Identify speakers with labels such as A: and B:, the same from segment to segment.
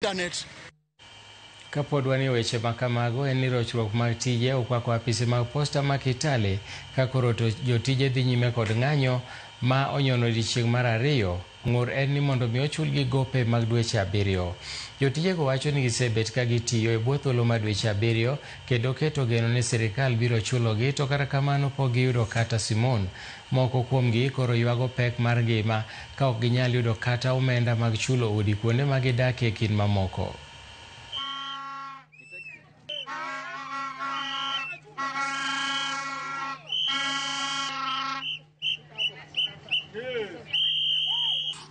A: Internet.
B: Kapod wan e weche ma kamago en ni rochruok mag tije okwako apisi mag posta ma Kitale ka koro to jotije dhi nyime kod ng'anyo ma onyono odiechieng' mar ariyo. Ng'ur en ni mondo mi ochulgi gope mag dweche 7. Jotijego wacho ni gisebet ka gitiyo e bwo thuolo mar dweche 7 kendo keto geno ni sirikal biro chulogi to kata kamano pok giyudo kata simon. Moko kuomgi koro ywago pek mar ngima ka ok ginyal yudo kata omenda mag chulo udi kuonde ma gidakie kind mamoko.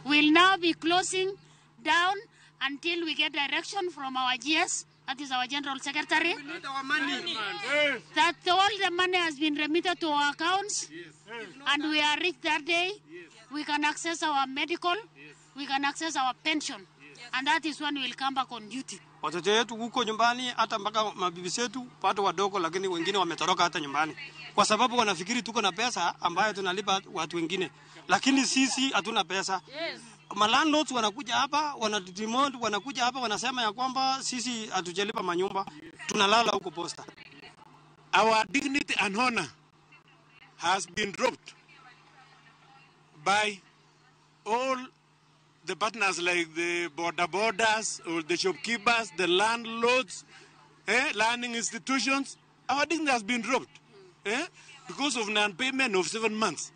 C: We'll now be closing down until we get direction from our GS, that is our General Secretary, that all the money has been remitted to our accounts, and we are rich that day. We can access our medical, we can access our pension, and that is when we'll come back on duty.
D: Watoto wetu huko nyumbani, hata mpaka mabibi zetu bado wadogo, lakini wengine wametoroka hata nyumbani kwa sababu wanafikiri tuko na pesa ambayo tunalipa watu wengine, lakini sisi hatuna pesa. Malandlords wanakuja hapa wanademand, wanakuja hapa wanasema ya kwamba sisi hatujalipa manyumba, tunalala huko posta.
E: Our dignity and honor has been dropped by all the partners like the border borders or the shopkeepers, the landlords, learning institutions. Our dignity has been dropped because of non-payment of 7 months.